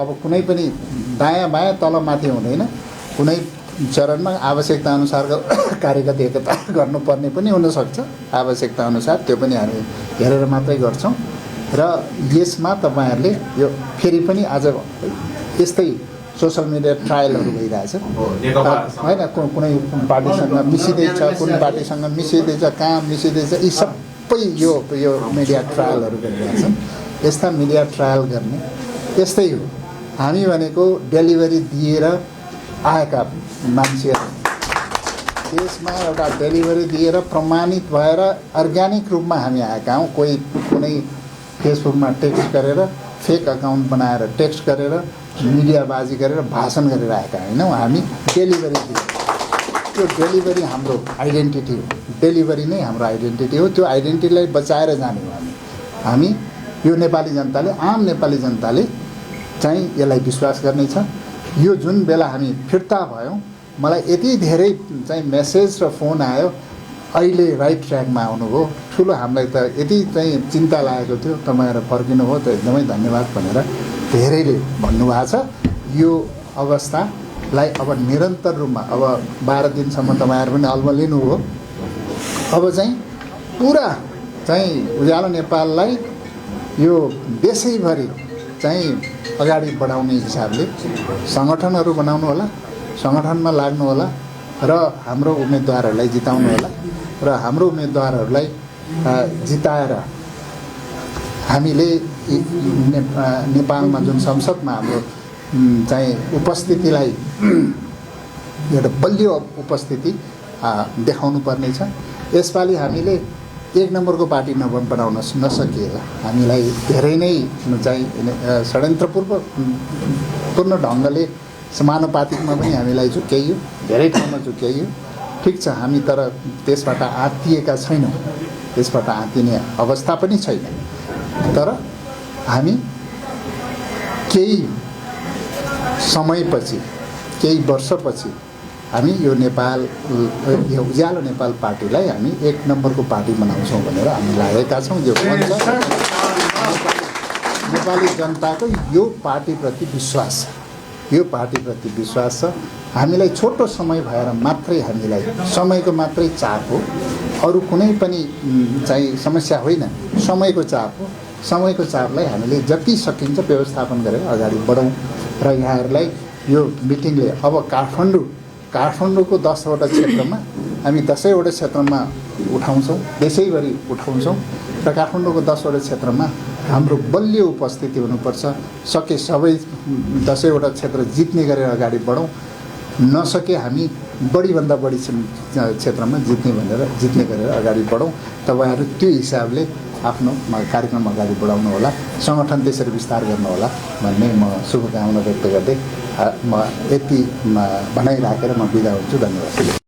अब कुनै पनि दायाँ बायाँ तल माथि हुँदैन। कुनै चरणमा आवश्यकता अनुसारको कार्यगत एकता गर्नुपर्ने पनि हुनसक्छ। आवश्यकता अनुसार त्यो पनि हामी हेरेर मात्रै गर्छौँ। र यसमा तपाईहरुले यो फेरि पनि आज यस्तै सोशल मिडिया ट्रायलहरू भइरहेछ हैन। कुनै पार्टीसँग मिसिँदैछ, कुनै पार्टीसँग मिसिँदैछ, कहाँ मिसिँदैछ, यी सबै यो मिडिया ट्रायलहरू गरिरहेछन्। यस्ता मिडिया ट्रायल गर्ने यस्तै हो। हामी भनेको डेलिभरी दिएर आएका मान्छेहरू, देशमा एउटा डेलिभरी दिएर प्रमाणित भएर अर्ग्यानिक रूपमा हामी आएका हौँ। कोही कुनै फेसबुकमा टेक्स्ट गरेर, फेक अकाउन्ट बनाएर टेक्स्ट गरेर, मिडियाबाजी गरेर भाषण गरेर आएका होइनौँ। हामी डेलिभरी दिएर, त्यो डेलिभरी हाम्रो आइडेन्टिटी हो। डेलिभरी नै हाम्रो आइडेन्टिटी हो। त्यो आइडेन्टिटीलाई बचाएर जाने हो हामी। यो नेपाली जनताले, आम नेपाली जनताले चाहिँ यसलाई विश्वास गर्नेछ। यो जुन बेला हामी फिर्ता भयौँ, मलाई यति धेरै चाहिँ मेसेज र फोन आयो, अहिले राइट ट्र्याकमा आउनुभयो, ठुलो हामीलाई त यति चाहिँ चिन्ता लागेको थियो, तपाईँहरू फर्किनु भयो त एकदमै धन्यवाद भनेर धेरैले भन्नुभएको छ। यो अवस्थालाई अब निरन्तर रूपमा अब 12 दिनसम्म तपाईँहरू पनि अल्मलिनु हो। अब चाहिँ पुरा चाहिँ उज्यालो नेपाललाई यो देशैभरि चाहिँ अगाडि बढाउने हिसाबले सङ्गठनहरू बनाउनु होला, सङ्गठनमा लाग्नु होला र हाम्रो उम्मेदवारहरूलाई जिताउनु होला। र हाम्रो उम्मेदवारहरूलाई जिताएर हामीले नेपालमा जुन संसदमा हाम्रो चाहिँ उपस्थितिलाई एउटा बलियो उपस्थिति देखाउनु पर्नेछ। यसपालि हामीले 1 नम्बरको पार्टी बनाउन नसकिएला हामीलाई धेरै नै चाहिँ षड्यन्त्रपूर्ण ढङ्गले समानुपातिकमा पनि हामीलाई झुक्याइयो, धेरै ठाउँमा झुक्याइयो। ठिक छ, हामी तर त्यसबाट आत्तिएका छैनौँ, त्यसबाट आत्तिने अवस्था पनि छैन। तर हामी केही समयपछि, केही वर्षपछि हामी यो नेपाल, यो उज्यालो नेपाल पार्टीलाई हामी 1 नम्बरको पार्टी बनाउँछौँ भनेर हामी लागेका छौँ। यो भन्छ नेपाली जनताको यो पार्टीप्रति विश्वास छ, यो पार्टीप्रति विश्वास छ। हामीलाई छोटो समय भएर मात्रै, हामीलाई समयको मात्रै चाप हो, अरू कुनै पनि चाहिँ समस्या होइन, समयको चाप हो। समयको चापलाई हामीले जति सकिन्छ व्यवस्थापन गरेर अगाडि बढौँ। र यहाँहरूलाई यो मिटिङले अब काठमाडौँको 10वटा क्षेत्रमा हामी 10वटा क्षेत्रमा उठाउँछौँ, देशैभरि उठाउँछौँ। र काठमाडौँको 10वटा क्षेत्रमा हाम्रो बलियो उपस्थिति हुनुपर्छ। सके सबै 10वटा क्षेत्र जित्ने गरेर अगाडि बढौँ, नसके हामी बढीभन्दा बढी क्षेत्रमा जित्ने गरेर अगाडि बढौँ। तपाईँहरू त्यो हिसाबले आफ्नो कार्यक्रम अगाडि बढाउनु होला, सङ्गठन त्यसरी विस्तार गर्नु होला भन्ने म शुभकामना व्यक्त गर्दै म यति भनाइ राखेर म बिदा हुन्छु। धन्यवाद।